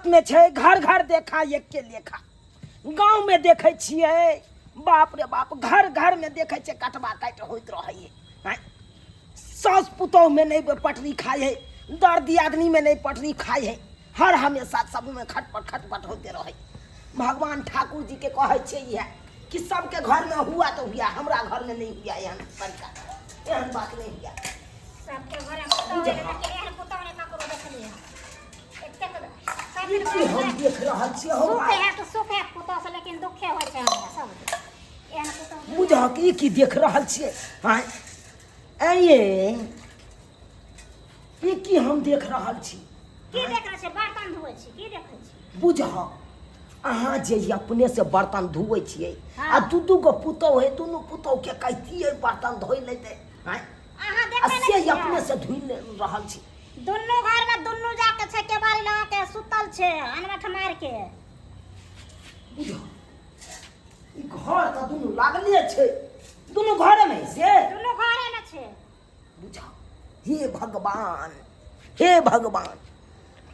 देहातमे छै, घर घर देखा एके लेखा। गाँवमे देखै छियै, बाप रे बाप, घर घरमे देखै छियै कटबा काटि होइत रहैए। आँय, साउस पुतोहुमे नहि पटरी खाइ है, दर दियादनीमे नहि पटरी खाइ है, हर हमेशा सबमे खटपट खटपट होते रहै। भगवान ठाकुर जीके कहै छियै इएह कि सबके घरमे हुआ तऽ हुआ, हमरा घरमे नहि हुआ। एहन तरीका, एहन बात नहि हुआ। सबके घरे पुतहु है, लेकिन एहन पुतहु नहि ककरो देखलियै हन। एतेक सब ई की हम देख रहल छियै हौ सुख भाइ? है तऽ सुख है पुतहु से, लेकिन दुखे होइ छै हमरा सबके एहन पुतहु। बुझहक, ई की देख रहल छियै? आँय आँय, ई की हम देख रहल छी? की देख रहल छी? बर्तन धोइ छी। की देखै छी? बुझहक, अहाँ जे ई अपने से बर्तन धोबै छियै आ दू दू गो पुतहु है, दुनू पुतहु के कहितियै बर्तन धोइ लेतै। आँय, अहाँ आ देखै से नहि ई अपने छियै? से धोइ ले रहल छी। दुनू घर में दुनू जाके छै, केबाड़ी लगा के सुतल छै अनमठ मार के। बुझो, ई घर तऽ दुनू लागले छै, दुनू घरे में से। दुनू घरे में छै। बुझा, हे भगवान, हे भगवान,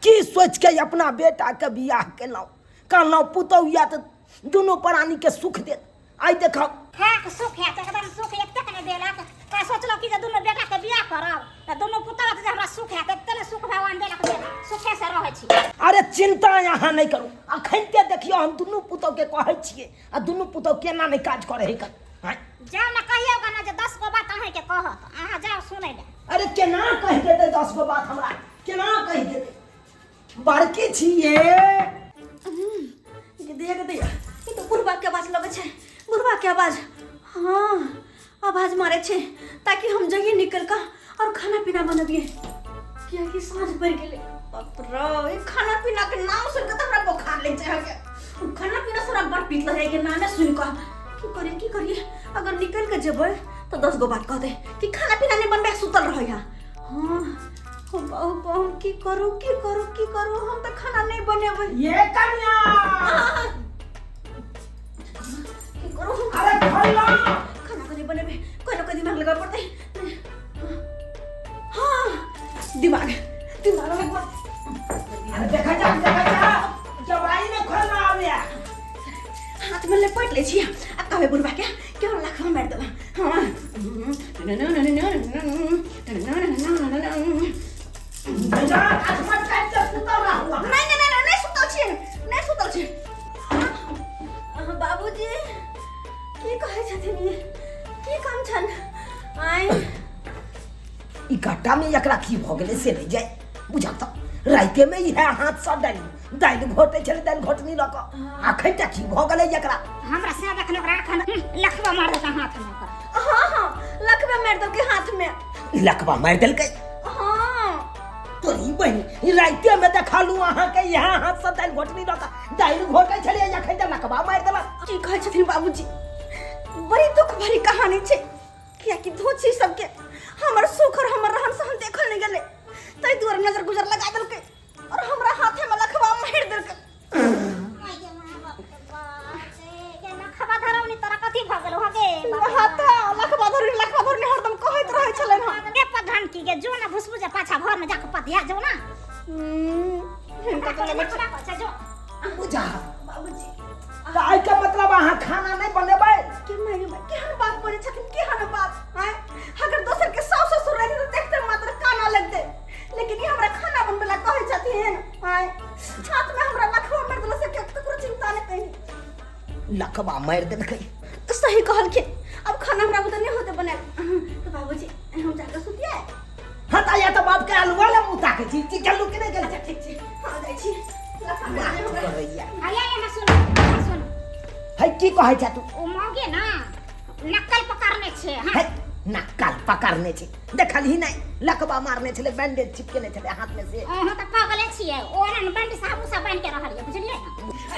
की सोच के अपना बेटा के बियाह केलहुँ? कहलहुँ पुतहु या तऽ दुनू प्राणी के सुख देत, आइ देखब खाक सुख हैत एकदम सुख एतेक नहि देलक। तऽ सोचलहुँ कि जे दुनू बेटाके बियाह करब तऽ दुनू पुतहु जे हमरा सुख हैत, एते ने सुख भगवान देलक जे सुखे से रहै छी। अरे, चिंता अहाँ नहि करू, अखन देखियौ, हम दुनू पुतहु के कहै छियै आ दुनू पुतहु केना नहि काज करै है कन। आँय? जाउ ने, कहियौ गना जे 10 गो बात अहाँके कहत, अहाँ जाउ सुनै लए। अरे, केना कहि देतै 10 गो बात हमरा? केना कहि देतै? बड़की छियै। गे दैया, गे दैया, ई तऽ बुढ़बा के आवाज लगै छै, बुढ़बा के आवाज। हाँ, आवाज मारै छै ताकि हम जइए निकल कऽ और खाना पीना बनबियै, कियाकि साँझ पड़ि गेलै। बाप रे, ई खाना पीना के नाम सुनि कऽ तऽ हमरा बोखार लागि जाइ है। खाना पीना से हमरा बड़ पीत लगै के नामे सुनि कऽ। की करिए, की करिए? अगर निकल के जेबै तऽ 10 गो बात कहतै कि खाना पीना नहि बनबै, सुतल रहै है। हाँ, हो बाबू, हम की करू, की करू, की करू? हम तऽ खाना नहि बनेबै। ये कन्या! की करू हम? अरे खोलो। खाना कहीं बनेबै, कोई ना कोई दिमाग लगा पड़तै। हाँ, दिमाग, दिमाग लगवा। अरे देखा जा, देखा जा, जवाई ने खोलना आवे। हाथ में लपेट लै छी आ कहबै बुढ़बा के कि हमरा लखवा मारि देबा। हाँ। जा, हाथ मत काट के सुतल रहू अहाँ। नहीं नहीं नहीं, नहीं सुतल छी, नहीं सुतल छी। अहाँ बाबूजी, की कहै छथिन ई? की काम छन आइ? ई गट्टा में एकरा की भऽ गेलै से नहि जाय। बुझल तऽ राइते में इएह हाथ सँ दालि दालि घोटै छलै, दालि घोटनी लऽ कऽ। अखन तऽ की भऽ गेलै एकरा? हमरा से देखल ओकरा अखन लखवा मार देता हाथ में ओकर। हाँ हाँ, लखबे मारि देलकै हाथ में। लकवा मारि देलकै? हाँ। तोरी बहिन, ई राइते में देखलू अहाँके इएह हाथ सँ दालि घोटनी लऽ कऽ दालि घोटै छलियै, अखन तऽ लकवा मारि देलक। की कहै छथिन बाबूजी, बड़ी दुख भरी कहानी छै, कियाकि धोछी सबके हमर सुख और हमर रहन सहन देखल नहीं गेलै, ताहि दुआरे नजर गुजर लगा देलकै और हमरा हाथे में लखवा मारि देलकै। लखवा धरौनी तोरा कथी भऽ गेलौ हगे? हाथ लखवा धरनी, लखवा धरनी हरदम कहैत रहै छलनि हँ। गे पधन की गे, जो ना भुसबुजा पाछा घर में जाके पधिया जो ना। हिनका तऽ लगै छै। छै जो। बुझा बाबूजी, तऽ एहिके मतलब अहाँ खाना नहि बनेबै? के माय माय, केहन बात बजै छथिन, केहन बात! आँय, अगर दोसर के सास ससुर रहतै तऽ देखते मात्र काना लगतै, लेकिन ई हमरा खाना बनबै ला कहै छथिन। आँय, हाथ में हमरा लखवा मारि देलक से ककरो चिंता नहि कहीं। लकवा मारि देलकै। सही कहलखिन, अब खाना हमरा बुते नहि होतै बनायल। तऽ बाबूजी, हम जाके सुतियै। हाँ, तऽ या तऽ बाप के आलू वाला मुँह ताकै छी कि गेलू कि नहि गेलू? अच्छा, ठीक छै, हाँ, जाइ छी। लखवा मारि बात देलकै हमरा। करैया। आया यहाँ सुन, यहाँ सुन। है, की कहै छै तू? ओ मौगे ना नक्कल पकड़ने छै। हाँ। है, नक्कल पकड़ने छै? देखलही नहि, लकवा मारने छलै, बैंडेज चिपकेने छलै हाथ में से। अहाँ तऽ पागले छियै, ओ ना बंडी साबु सब बान्हि के रहल ये, बुझलियै ना?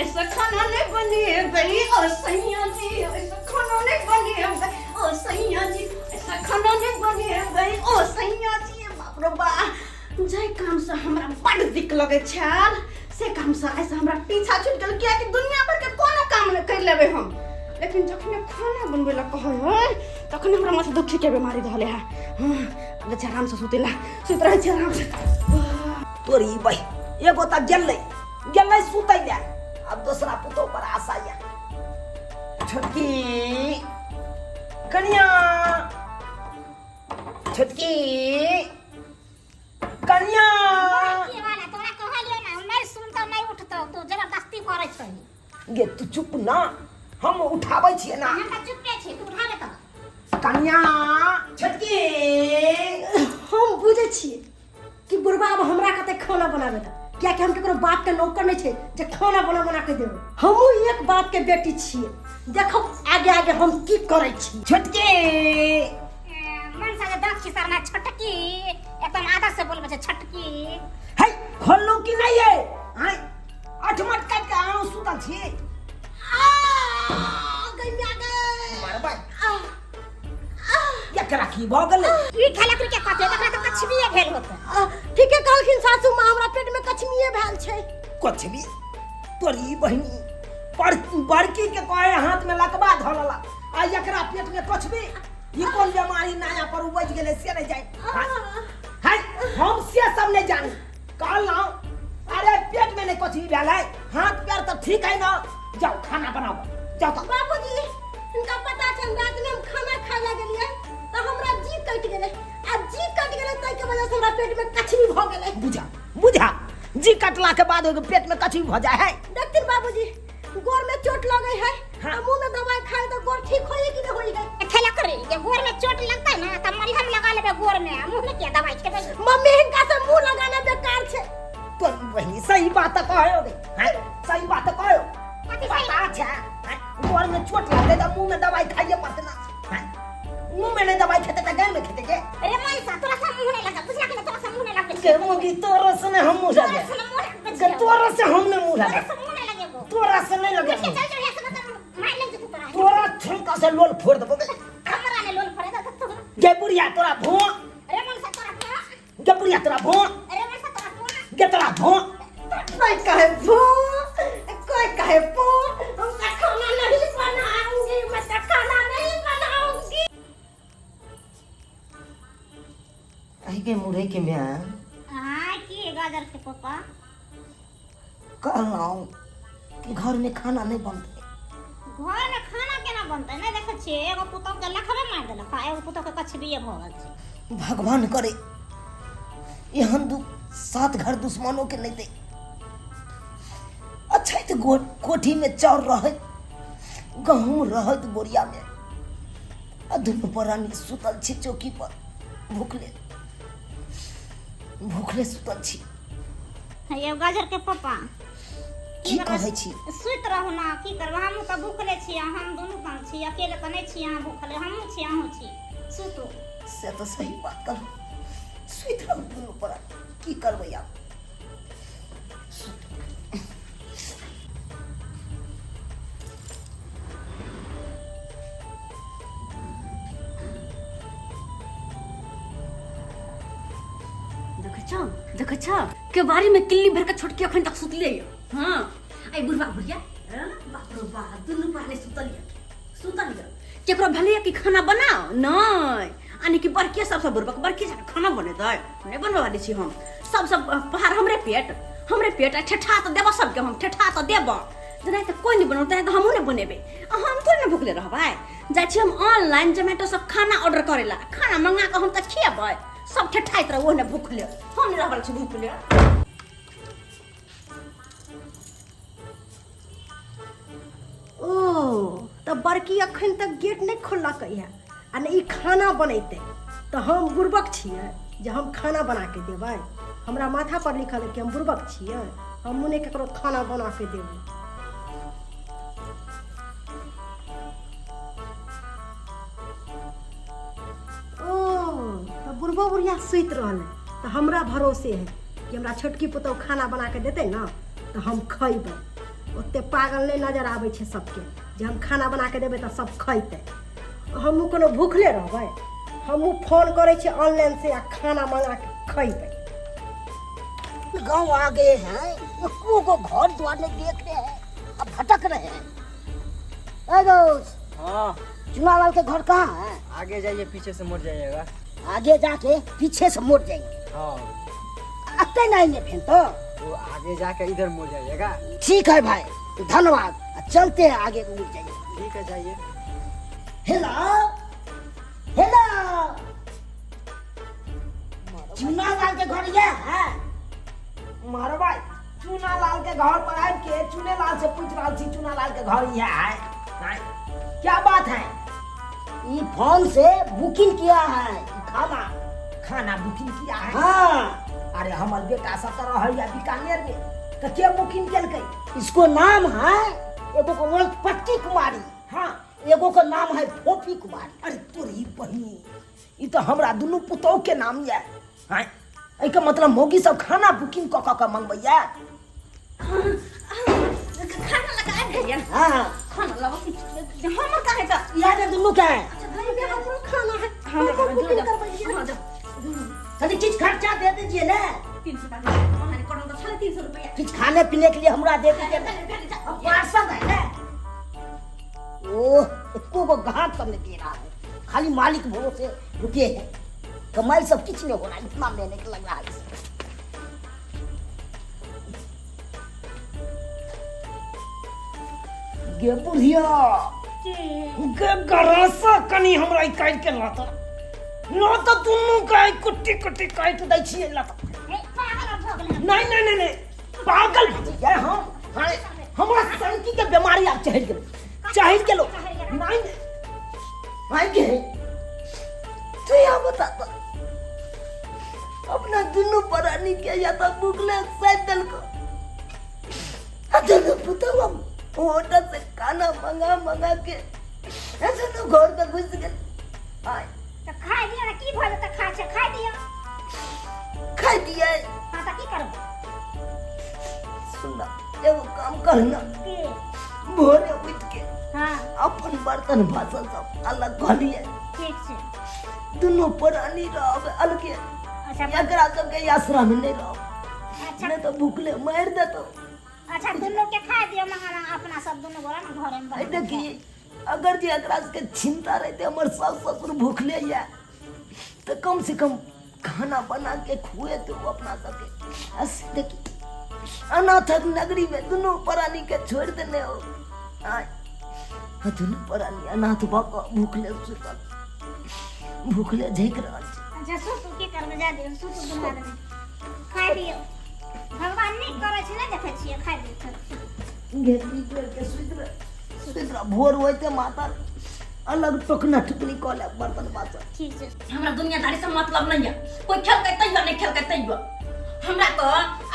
ऐसा खाना नहीं बनेबै ओ सैया जी, ऐसा खाना नहीं बनेबै ओ सैया जी, ऐसा खाना नहीं बनेबै ओ सैया जी। बाप रे बा, जाहि काम से हमरा बड़ दिक लगै छल से काम से आइ से हमरा पीछा छूटि गेल, कियाकि दुनिया भर के कोनो काम नहि करि लेबै हम, लेकिन जखने खाना बनबै लए कहै है तखने हमरा माथा दुखी के बीमारी धऽ ले है। हाँ, आब आराम से सुतेला, सुति रहै छी आराम से। तोरी बहि, एगो तऽ गेलै। गेलै सुतै लए। आब दोसरा पुतोह पर आशा यऽ। छोटकी कनिया, छोटकी कनिया, की वाला तोरा कहलियो ना, नहीं सुनतो नहीं उठतो, तू जबरदस्ती करै छही। गे तू चुप ना, हम उठाबै छियै ना। हम तऽ चुपे छी, तू उठाबे तऽ। कनिया, छोटकी। हम बुझै छियै कि बुढ़बा आब हमरा कते खाना बनाबे दा, कियाकि हम केकरो बाप के नौकर नहीं छै जे खाना बना बना के देबै। हमहूँ एक बाप के बेटी छियै, देखब आगे आगे हम की करै छी। छोटकी। मन से दांत खिसरना छोटकी, एकदम आदत से बोलबै छै छोटकी। है खोललू कि नहीं है? आय अठमट काटि के अहाँ सुतल छी। आ गई म्या गई। मरबै एकरा की भऽ गेलै? ई खेलक के कते तकरा तऽ कछबिए भेल होतै। ठीके कहलखिन सासू माँ, हमरा पेट में कछमिए भेल छै। कछबी तोरी बहिनी पर बड़की के कहे हाथ में लकबा धऽ लेलक आ एकरा पेट में कछबी। ई कोन बीमारी नया पर उपज गेलै से नहीं जाए है, हम से सब नहीं जानी। कहलहुँ अरे पेट में नहीं कछबी भेल है, हाथ पैर तऽ ठीक है ना, जाओ खाना बनाओ जाओ तऽ। बाबूजी हिनका पता छनि रात में हम खाना खाय ला गेलियै तऽ हमरा जी कटि गेलै, आ जी कटि गेलै ताहिके वजह से हमरा पेट में कछबी भऽ गेलै। बुझा बुझा, जी कटला के बाद ओहिके पेट में कछबी भऽ जाए है। देखथिन बाबूजी गोर में चोट लगे है। हाँ। आ मुंह में दवाई खाए तो गोर ठीक होई कि नहीं होई है? खेला करे जे गोर में चोट लगतै ना तऽ मलहम लगा लेबै गोर में, आ मुंह में किया दवाई खेबै? मम्मी हिनका से मुंह लगाना बेकार छै। तोरी बहिनी सही बात कहो गे हैं, सही बात कहो। कथी सही? पता छै हैं, गोर में चोट लगतै तऽ मुंह में दवाई खाइए पड़तै ना हैं, मुंह में नहीं दवाई खेतै तऽ गाय में खेतै के? रे मनसा तोरा से मुंह नहीं लगा, बुझला कि नहीं? तोरा से मुंह नहीं लगबै के मुगी तोरा से नहीं हम मुंह तोरा लगे से मुंह लगबै के छियौ। तोरा से हम नहीं मुंह तोरा लगे से मुंह नहीं लगेबो। तोरा से नहीं लगे। उठ के चल जो यहाँ से, मतलब मार लग जेतौ तोरा। तोरा छुमका से लोल फोड़ देबो गे। हमरा ने लोल फोड़े दे तू। गे बुढ़िया तोरा भों। रे मनसा तोरा भों। गे बुढ़िया तोरा भों। रे मनसा तोरा भों। गे तोरा भों। कोई कहे भो, कोई कहे पो, हम तो खाना नहीं बनाऊंगी, मैं तो खाना नहीं बनाऊंगी। अहि के मुरई के म्या। हाँ की गाजर के पापा? कहलहुँ कि घर में खाना नहीं बनतै। घर में खाना केना बनतै? नहीं देखै छियै एगो पुतोह के लखबे मारि देलक आ एगो पुतोह के कछबिए भऽ गेल छै। भगवान करे एहन दुख सात घर दुश्मनों के नहीं दे। अच्छा तो कोठी में चाउर रहत, गहूम रहत बोरिया में, आ दुनू प्राणी सुतल छी चौकी पर भूखले भूखले सुतल छी। हे गाजर के पापा की कहै छी? सुति रहू ना, की करबै? हमहूँ तऽ भूखले छी, हम दुनू काम छी, अकेले तऽ नहि छी अहाँ भूखले, हमहूँ छी अहूँ छी, सुतू। से तऽ सही बात कहलहुँ, सुति रहू दुनू प्राणी, की करबै आब? देखै छौ, देखै छौ केबाड़ी में किल्ली भर के छोटकी अखन तक सुतले यऽ। हाँ आई बुढ़बा बुढ़िया, हाँ, बाप रो बाप दुनू प्राणी सुतल यऽ, सुतल यऽ। केकरो भेलैया कि खाना बनाओ नहि, यानी कि बड़के सबसँ बुढ़बा बड़के जाके खाना बनेतै? नहि बनबै वाली छी हम। सबसँ पहाड़ हमरे पेट, हमरे पेट आ ठेठा तऽ देबऽ सबके, हम ठेठा तऽ देबऽ। जेना तऽ कोइ नहि बनौतै तऽ हमहूँ नहि बनेबै, आ हम थोड़े ने भुखले रहबै। जाइ छी हम ऑनलाइन जोमेटो सब खाना ऑर्डर करै ला, खाना मंगा कऽ हम तऽ खिएबै। सब ठेठाइत रहू ओहने भुखले, हम नहि रहल छी भुखले। ओ तऽ बड़की अखन तक गेट नहि खोललकै है आ ने ई खाना बनेतै, तऽ हम बुड़बक छियै जे हम खाना बना के देबै? हमरा माथा पर लिखल है कि हम बुड़बक छियै, हमहूँ नहि ककरो खाना बना के देबै। ओ तऽ बुढ़बो बुढ़िया सुति रहल है तऽ हमरा भरोसे है कि हमरा छोटकी पुतहु खाना बना के देतै ने तऽ हम खैबै। ओते पागल नहि नजर आबै छै सबके जे हम खाना बना के देबै तऽ सब खैतै। हमहूँ कोनो भूखले रहबै? हमहूँ फोन करै छियै ऑनलाइन से आ खाना मंगा के खैबै। गांव आ गए हैं, एको गो घर द्वार नहीं देख रहे हैं, अब भटक रहे हैं। ए दोस्त। हाँ। चुनालाल के घर कहाँ है? आगे जाइए, पीछे से मुड़ जाइएगा। आगे जाके पीछे से मुड़ जाएंगे। हाँ। अते नहीं आएंगे फिर तो। वो आगे जाकर इधर मुड़ जाइएगा। ठीक है भाई, धन्यवाद। चलते हैं, आगे मुड़ जाइए। ठीक है, जाइए। हेलो हेलो, चूना लाल के घर ये है? मारो भाई, चूना लाल के घर पर आबि के चूने लाल से पूछ रहल छी, चूना लाल के घर ये है? हैं? क्या बात है, ई फोन से बुकिंग किया है ई खाना। खाना बुकिंग किया है? हाँ। अरे हमर बेटा सब तऽ रहैया बीकानेर में, तऽ के बुकिंग केलकै? इसको नाम है, एगो को नाम पट्टी कुमारी। हाँ। एगो को नाम है फोफी कुमारी। अरे तोरी बहिनी, ई तऽ हमरा दुनू पुतोह के नाम यऽ। हैं, एहिके मतलब मौगी सब खाना बुकिंग कऽ कऽ के मंगबैया। खाना लगा आबि गेलियै। हाँ। खाना लगा हमर काहे तऽ इएह ने दुनू के है। अच्छा, गरीब के हमरो खाना है। हमरो हमको बुकिंग करबैया। हाँ, जाओ। तनी किछु खर्चा दे दीजिए ना। 300 टाका अहाँ कोनो तऽ छलै 300 रुपैआ। किछु खाने पीने के लिए हमरा दे दीजिए ना। अब पार्सल है ना। ओह, एको गो ग्राहक सब नहीं दे रहा है, खाली मालिक भरोसे रुके हैं। कमाई सब किछ नहीं हो रहा है, इतना मेहनत लग रहा है। गे बुढ़िया गे, गरासा कनी हमरा ई काटि के लत लत, दुनू के कुट्टी कुट्टी काटि दै छियै लत। पागल भऽ गेलै। नहीं नहीं नहीं नहीं, पागल भऽ जाइए हम। हाँ, हमरा सनकी के बीमारी आब चढ़ि गेलो, चढ़ि गेलो। नहीं नहीं भाई के तू यहाँ बता तो अपना दुनू प्राणी के या तो भूखले साथ दल को, आ दुनू पुतहु हम होटल से खाना मंगा मंगा के ऐसे तो घर में घुस गेल। आय। तऽ खाइ दियौ ने, की भऽ जेतै? खाइ छै, खाइ दियौ। खाइ दिए। हँ, तऽ की करबै? सुन ना, एगो काम करना। की? भोरे उठ के अपन बर्तन बासन सब अलग कऽ लिए। ठीक छै। दुनू प्राणी रहब अलगे। अच्छा। एकरा सबके आश्रम में नहीं रहब। अच्छा। नहीं तो भूखले मारि देतो। अच्छा, दुनू के खाइ दियौ मंगा मंगा, अपना सब दुनू गोरा ने घरे में। आइ देखी, अगर जे एकरा सबके चिंता रहते हमर सास ससुर भूखले या, तो कम से कम खाना बना के खुए तो अपना सबके। अस देखी, अनाथक नगरी में दुनू प्राणी के छोड़ देने हो। आय, आ दुनू प्राणी अनाथ भऽ कऽ भूखले सुतल, भूखले झेक रहल छै। अच्छा, सुतू, की करबै? जा दियौ, सुतू दुनू आदमी, खाइ दियौ। भगवान नीक करै छै, नहि देखै छियै? खाइ दियौ, चलू। घेरी घेर के सुति रह, सुति रह, भोर होइते माता अलग टोकना टुकनी कऽ लेब बर्तन बासन। ठीक छै। हमरा दुनियादारी से मतलब नहीं है। कोई खेलकै तैयो, नहीं खेलकै तैयो, हमरा तो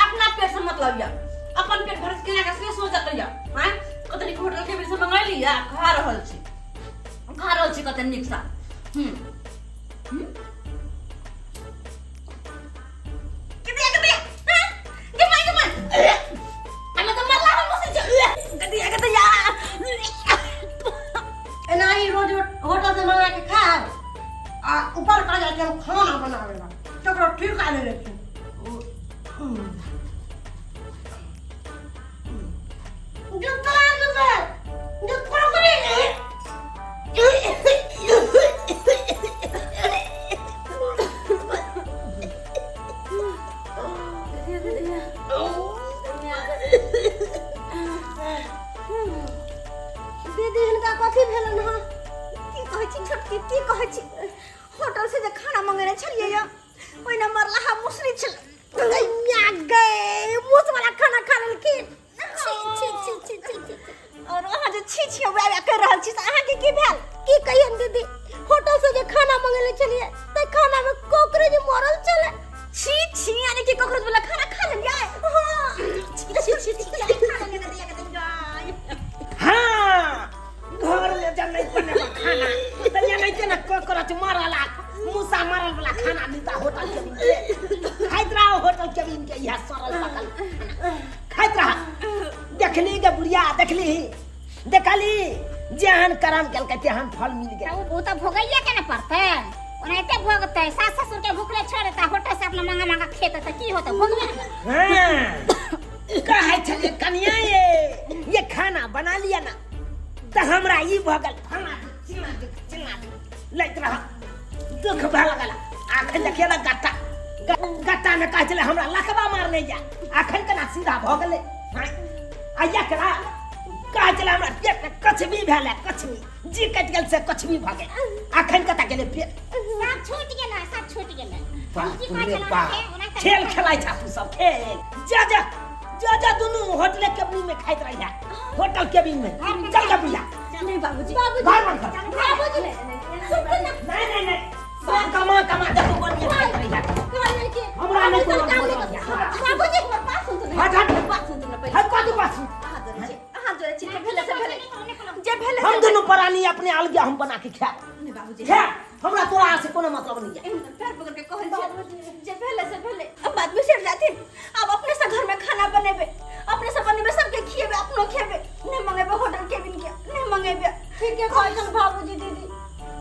अपना पेट से मतलब है। अपन पेट भर के के से सोचत है। हैं, कते नीक होटल के बिल से मंगैली आ खा रहल छी, खा रहल छी कते नीक सा। हम्म हम्म कते कते, हैं, गे माय गे माय, हमे तो मरला हम मुसे कते कते यार। एना ही रोज होटल से मंगा के खाएब आ ऊपर कह जाए कि हम खाना बनावे ला, तकरो ठीक आ ले छी। जो तोरा जो जो कोकरी। दीदी, हिनका कथी भेलन हँ? की कहै छी छोटकी, की कहै छी? होटल से जे खाना मंगेने छलियै या, ओहिना मरलाहा मुसरी छल। गैया गै, मूस वाला खाना खा लेलखिन। छी छी छी छी छी छी। और अहाँ जे छी छी वएह वएह कहि रहल छी, से अहाँके की भेल? की कहियन दीदी, होटल से जे खाना मंगेले छलियै ते खाना में कॉकरोच मरल छलै। छी छी, यानी कि कॉकरोच वाला खाना खा लेलियै? हाँ। छी छी छी छी, खा लेलियै ददिया के ददिया। हाँ, घर ले जा, नहीं बनेबा खाना तऽ ये नहीं ने कॉकरोच मरल आ मूसा मरल वाला खाना मिलता होटल के के खाइत रहो। होटल के के इहा सड़ल पकल खाना खाइत रह। देखली गे बुढ़िया, देखली, देखली, जेहन करम केलकै तेहन फल मिल गेल। तऽ ओ तऽ भोगैये के ने पड़तै, ओनाहिते भोगतै। सास ससुर के भूखले छोड़ देता, होटल से अपना मंगा मंगा खेतै तऽ की होतै? भोगबे ने करतै। हाँ, कहै छलियै कनिया, ये खाना बना लिया ना, तऽ हमरा ई भऽ गेल फलना दुख, चिलना दुख, चिलना दुख लैत रह, दुख भऽ गेल। आखन देखिए ना, गट्टा गट्टा में कहै छलै हमरा लकवा मारने या, अखन केना सीधा भऽ गेलै? आँय? आ एकरा कहै छलै हमरा पेट में कछबी भेल है, कछबी जी कटि गेल से कछबी भऽ गेल, अखन कतऽ गेलै पेट? सब छूटि गेलै, सब छूटि गेलै। बाप की कहै रे छलहुँ बाप, अहाँके? ओनाहिते खेल खेलाइ छा तू सब खेल। जा जा जा जा, दुनू होटले केबिन में खाइत रहिया, होटल केबिन में। चल जा बुढ़िया। नहीं बाबूजी। घर बंद कर। बाबूजी, सुनते ना। नहीं नहीं नहीं, सब कमा कमा के तू बढ़िया खाइत रहिया। कहलियै कि हमरा नहि कोनो काम मतलब नहि यऽ। बाबूजी, हमर बात सुनतु ने। हट, हट। बात सुनतु ने पहिले। हट, कथी बात सुन? अहाँ जोड़ै छी, अहाँ जोड़ै छी, जे भेलै से भेलै, जे भेलै हम से दुनू प्राणी अपने अलगे हम बना के खायब। नहि बाबूजी। खायब, हमरा तोरा से कोनो मतलब नहीं है। एहन पैर पकड़ के कहै छियै, जे भेलै से भेलै, अब बात बिसरि जाथिन। आब अपने से घर में खाना बनेबै, अपने से बनेबै, सबके खिएबै, अपनो खेबै। नहि मंगेबै होटल केबिन के, नहि मंगेबै। ठीक है कहै छन बाबूजी। दीदी,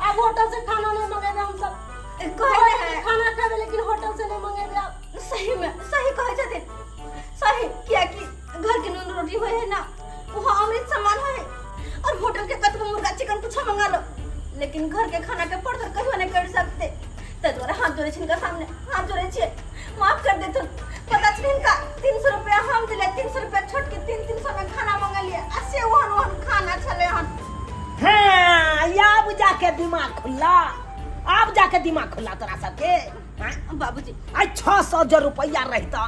आब होटल से खाना नहीं मंगेबे हम सब। कहै घर नहि के खाना खेबे, लेकिन होटल से नहीं मंगेबे आब। सही में सही कहै छथिन, सही। कियाकि घर के नून रोटी होय है ना, वहाँ अमृत समान होय है। और होटल के कतबो मुर्गा चिकन कुछ मंगा लो, लेकिन घर के खाना के पड़तर कहियो नहीं कर सकते। तै दुआरे हाथ जोड़े छिनका सामने, हाथ जोड़े छियै, माफ कर देथुन। पता छै हिनका 300 रुपया हम दिले, 300 रुपया छोटकी 300 में खाना मंगलियै, आ से ओहन ओहन खाना छलै हन। हाँ, आब जाके दिमाग खुल्ला, आब जाके दिमाग खुल्ला तोरा सबके। हाँ? बाबूजी। आइ 600 जे रुपैआ रहिता,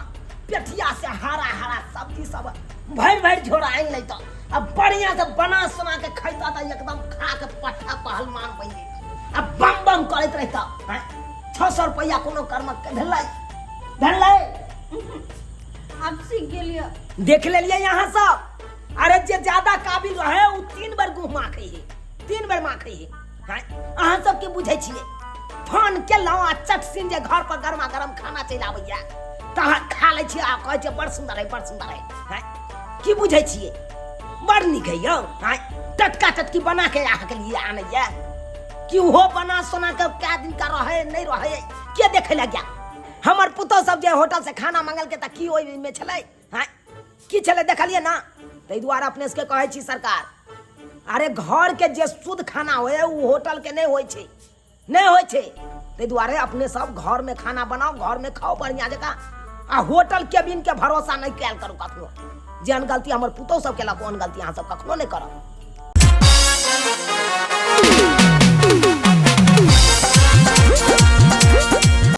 पेठिया से हरा हरा सब्जी सब भरि भरि झोरा आनि लैता आ बढ़िया से बना सुना के खैता तऽ एकदम खा के पट्टा पहलवान बनि जैता आ बम बम करैत रहिता। आँय, 600 रुपैआ कोनो कर्मक के भेलै? भेलै? आब सीख गेलियै। देख लेलियै यहाँ सब। अरे जे ज्यादा काबिल रहे उ 3 बेर गुह माखै है, 3 बेर माखै है। आँय, अहाँ सब की बुझै छियै? फोन केलहुँ आ चट सिन जे घर पर गरमा गरम खाना चलि आबैया तऽ अहाँ खा लै छियै आ कहै छियै बड़ सुन्दर है, बड़ सुन्दर है। आँय, की बुझै छियै? बड़ नीक है यौ। आँय, टटका टटकी बना के अहाँके लिए आनैया कि ओहो बना सोना के कए दिन का रहे नहीं रहे के देखै लए गया? हमर पुतोह सब जे होटल से खाना मंगलकै तऽ की ओहिमे छलै? आँय, की छलै देखलियै ना? ताहि दुआरे अपने सबके कहै छी सरकार, अरे घर के जे शुद्ध खाना होय ओ होटल के नहि होइ छै, नहि होइ छै। ताहि दुआरे अपने सब घर में खाना बनाओ, घर में खाओ बढ़िया जकाँ, आ होटल केबिन के भरोसा नहि कयल करू कखनो। जेहन गलती हमर पुतोह सब केलक ओहन गलती अहाँ सब कखनो नहि करब।